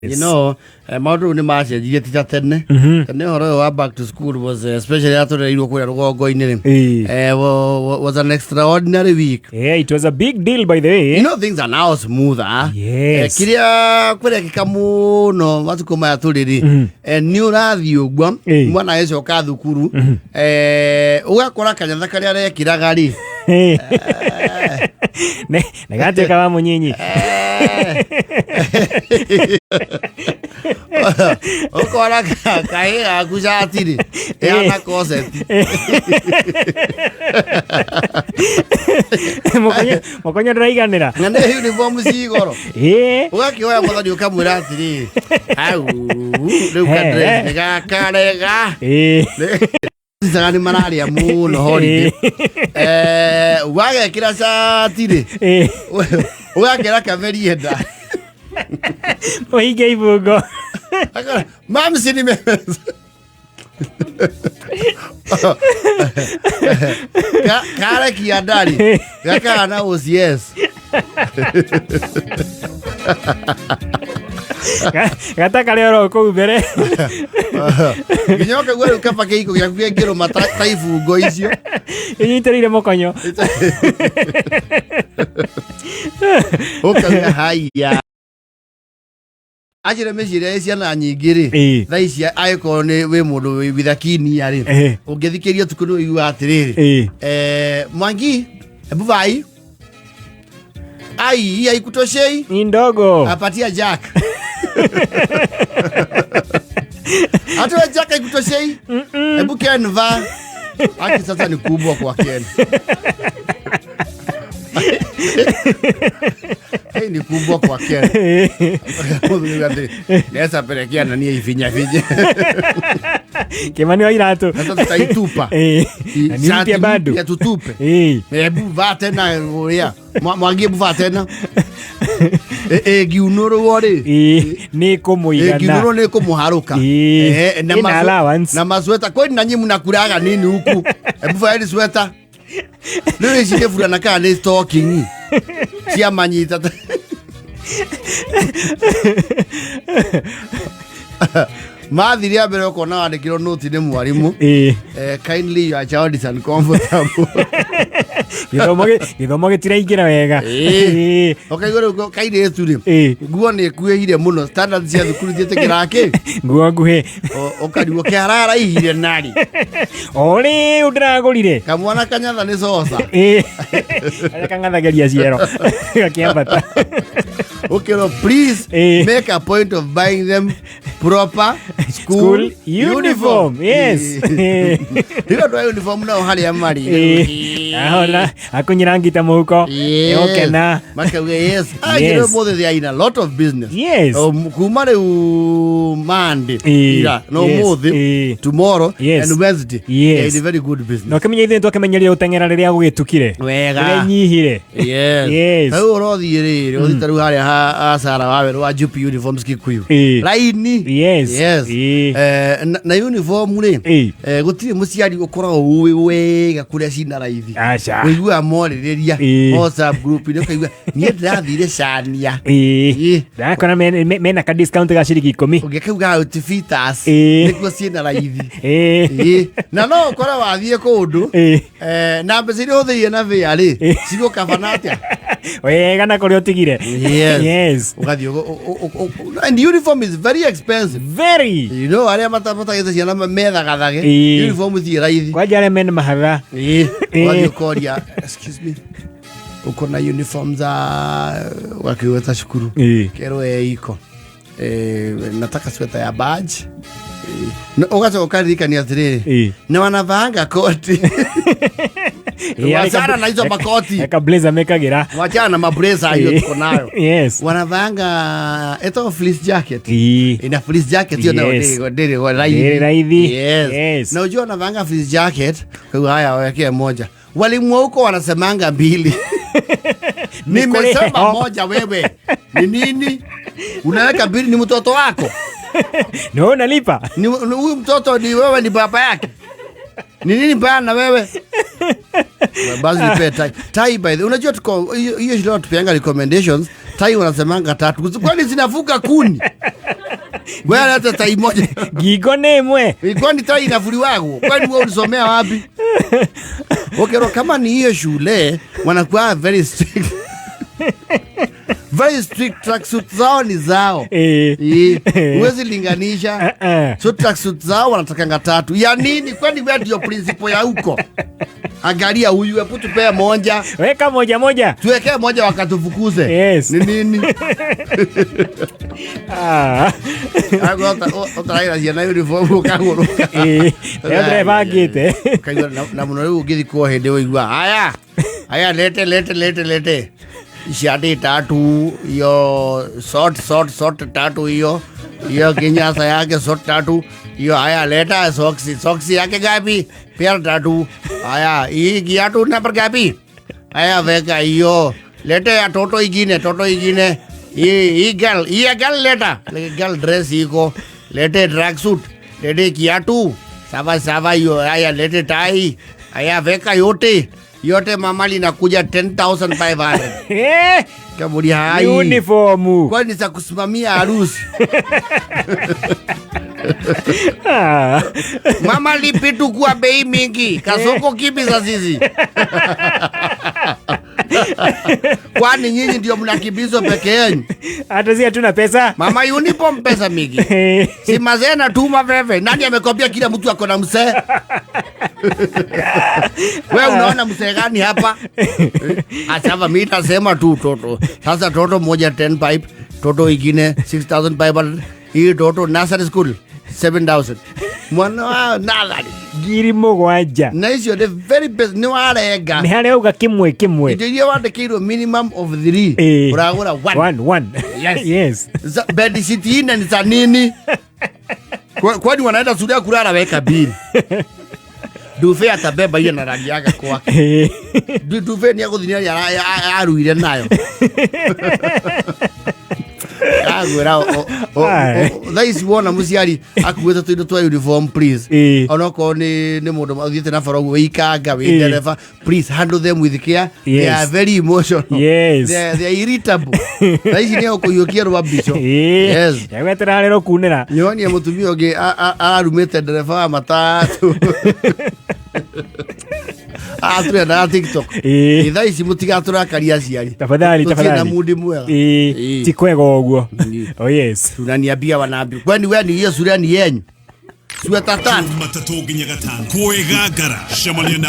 You know, maũndũ rĩu nĩ macenjirie ti ta tene. Tene ũhoro ũyũ wa back to school was especially atũrereirwo kũrĩa rũgongo-inĩ rĩ, was an extraordinary week. Yeah, it was a big deal, by the way. You know, things are now smoother. Kĩrĩa kũrekĩka mũno matukũ maya tũrĩ rĩ, nĩ ũrathiĩ ũguo mwana agĩcoka thukuru, ũgakora kanyatha karĩa arekĩraga rĩ, Ne gatuĩka wa mũnyinyi. Ũkora kahĩ gaku cati rĩ ĩhana koseti. Mũkonyo ndũraiganĩra. Na nĩ uniform ci igoro. Ũgakĩoya mwathani ũkamwĩra atĩrĩrĩ, au rĩu kadress nĩ gakarega. Caga nĩ mararĩa mũno holiday. Wagekĩra cati rĩ, ũgakĩra kamerienda. Ũhinge ibungo. Mamsi nimeweza. Karekia ndari gakahana OCS. Gata karĩ oro kũu mbere. Nginya ũkaigua rĩu kaba kĩiko gĩaku kĩngĩrũma ta ibungo icio. Ĩnyitĩrĩire mũkonyo. Ũkauga haiya. Anjĩre mĩciĩ ĩrĩa ĩ ciana nyingĩ rĩ, thaa ici angĩkorwo nĩ wĩ mũndũ wĩ withakinia rĩ, ũngĩthikĩria ũtukũ nĩ ũiguaga atĩrĩrĩ, Mwangi, hebu vai. Ai, hii haikutoshei. Ni ndogo. Apatia Jack. Hata wewe Jack haikutoshei. Hebu Ken va. Aki sasa ni kubwa kwa Ken. Hii ni kubwa kwa Ken. Naweza pelekea nani ifinya finya. Kimani wa iratũ. Sasa tutaitupa. Na ni mpya bado. Ya tutupe. Hebu vaa tena ũrĩa. Mwangi hebu vaa tena. Ĩngiunũrwo rĩ. Nĩ kũmũigana. Ĩngiunũrwo nĩ kũmũharũka. Ĩna allowance. Na masweta kwani nanyi mnakulaga nini huku? Hebu vaeni sweta. Rĩu ici nĩ burana kana nĩ stocking cia manyita. Mathire mbere ũkona wandĩkĩrwo noti nĩ mwarimũ. Kindly your child is uncomfortable. Gĩthomo gĩtiraingĩra wega. Ũkaigua rĩu kairĩtu rĩ, nguo nĩ ĩkuĩhire mũno, standards cia thukuru ciĩtĩkĩraga kĩ? Nguo nguhĩ. Ũkarigwo kĩararaihire narĩ. O rĩu ndĩragũrire. Kamwana kanyatha nĩ coca. Karĩa kang'athagĩria ciero. Gakĩambata. Ũkĩrwo, please make a point of buying them proper school School uniform. Yes. Rĩu andũ a uniform nao harĩa marĩ. Ahona akunyira ngita mũhuko. Yes. Ũkena. Makauga yes. Ah, Yes. you know, mothe they are in a lot of business. Yes. Kuma rĩu Monday, ira, no mũthĩ, tomorrow and Wednesday. They are in a very good business. Na ũkĩmenya ithuĩ twakĩmenyeria gũteng'era rĩrĩa gũgĩtukire. Wega. Rĩrĩa inyihire. Yes. Yes. Rĩu ũrothiĩ rĩrĩ, ũthiĩ ta rĩu harĩa ha Sara Wawerũ wa Jupi Uniforms Kikuyu. Raini. Yes. Yes. Na uniform rĩ, gũtirĩ mũciari ũkoragwo ũĩ wega kũrĩa cina raithi. Aca. Ũiguaga morĩrĩria WhatsApp group inĩ ũkaigua niĩ ndĩrathire cania. Ndakora mena ka discount ga ciringi 10. Ũngĩkauga Outfitters, nĩkuo ciĩna raithi. Na no ũkore wathiĩ kũndũ, na mbeca iria ũhũthĩrire na bĩa rĩ, cigũkabana atĩa? Wega na kũrĩa ũtigire. Yes. Yes. Ũgathiĩ and uniform is very expensive. Very. You know, arĩa matagĩte ciana methagathage, uniform thiĩ raithi. Kwanja arĩa mena mahatha. Ũgathiĩ ũkoria, excuse me, uko na uniform za ũgakĩgweta cukuru. Kerwo iko. Nataka sweta ya badge. Na ũgacoka ũkaririkania atĩrĩrĩ, nĩ wanavaanga koti. Wachana na hizo makoti. Eka blazer mekagĩra. Wachana na mabreza hiyo tuko nayo. Yes. Wanavaanga eto fleece jacket. Ina fleece jacket hiyo nayo ndĩrĩ raithi. Ndĩrĩ raithi. Yes. Yes. Na unajua wanavaanga fleece jacket, kwa hiyo haya wawekee moja. Walimu wa huko wanasemanga mbili. Nimesema moja wewe. Ni nini? Unaweka mbili ni mtoto wako? Ni wewe unalipa? Ni huyu mtoto ni wewe ni baba yake? Ni nini mbaya na wewe? Basi nipe tai. Tai by the way, unajua tuko hiyo shule tupeanga recommendations, tai wanasemanga 3. Kwani zinavuka kuni? Wewe leta tai moja. Ngingo nĩ ĩmwe. Kwani tai inafuliwagwo? Kwani wewe ulisomea wapi? Okay, kama ni hiyo shule wanakuwa very strict. Very strict, tracksuit zao ni zao. Huwezi linganisha. Eh. So tracksuit zao wanatakanga tatu. Ya nini? Kwani wewe ndio principal ya huko? Angalia huyu, hebu tupee moja. Weka moja moja. Tuwekee moja wakatufukuze. Yes. Ni nini? Ah. Ũtaraira ciana uniform ũkagũrũka. Ĩĩ. Nĩo ndĩrebangĩte. Ũkaigua na mũno rĩu ũngĩthikwo hĩndĩ ũigua haya haya, lete lete lete lete shati tatu, hiyo short short short tatu, hiyo hiyo kinyasa yake short tatu hiyo, haya leta soksi, soksi yake ngapi? Pair tatu. Haya, hii kiatu number ngapi? Haya weka hiyo, lete ya toto ingine, toto ingine, hii hii girl, hii ya girl leta girl dress iko, lete tracksuit, lete kiatu sawa sawa hiyo, haya lete tai, haya weka yote yote, mama linakuja 10,500. Eh, Kaburi hai. Uniform. Kwani za kusimamia harusi? Ah. Mama lipi tu kwa bei mingi kasoko kipi za sisi? Kwani nyinyi ndio mnakimbizwa peke yenu? Hata si hatuna pesa. Mama uniform pesa mingi. Si mazee na tuma veve. Nani amekwambia kila mtu ako na mzee? Wewe unaona mzee gani hapa? Asava mimi nasema tu toto. Sasa toto moja 10 pipe, toto ingine 6500, hii toto nursery school 7000. Mwana wa nursery. 7,000. Na icio the very best ni warenga. Nĩ harĩa uga kĩmwe kĩmwe. Indo iria wandĩkĩirwo minimum of 3. Ũragũra 1. One, one. Yes. Yes. Bed sheet ine ni za nini? Kwani wanaenda suria kulala? Weka mbili. Duve atabeba hiyo na rangi yake kwake. Duve ni agũthinia aruire nayo. Agwĩra Aye. thaa ici wona mũciari akuĩte tũindo twa uniform, please, onokorwo nĩ mũndũ ũthiĩte na bara ũguo, wĩ ikanga, wĩ ndereba, please handle them with care. They are very emotional. They are irritable. Thaa ici nĩ ũkũiyũkia rwa mbico. Yes. Yagweterera rĩro kunĩra. Nyonie mũtumia ũngĩ ararumĩte ndereba wa matatũ atũrendaga TikTok. Thaa ici mũtigatũrakaria aciari. Tafadhali, Tũtirĩ na tafadhali. mundi mwega. Ti kwega ũguo. Oh yes. Tunaniambia wanaambia kwani we ni hiyo suria ni yenyu sweta tatu. Jumatatũ nginya gatano kwĩgangara cemania na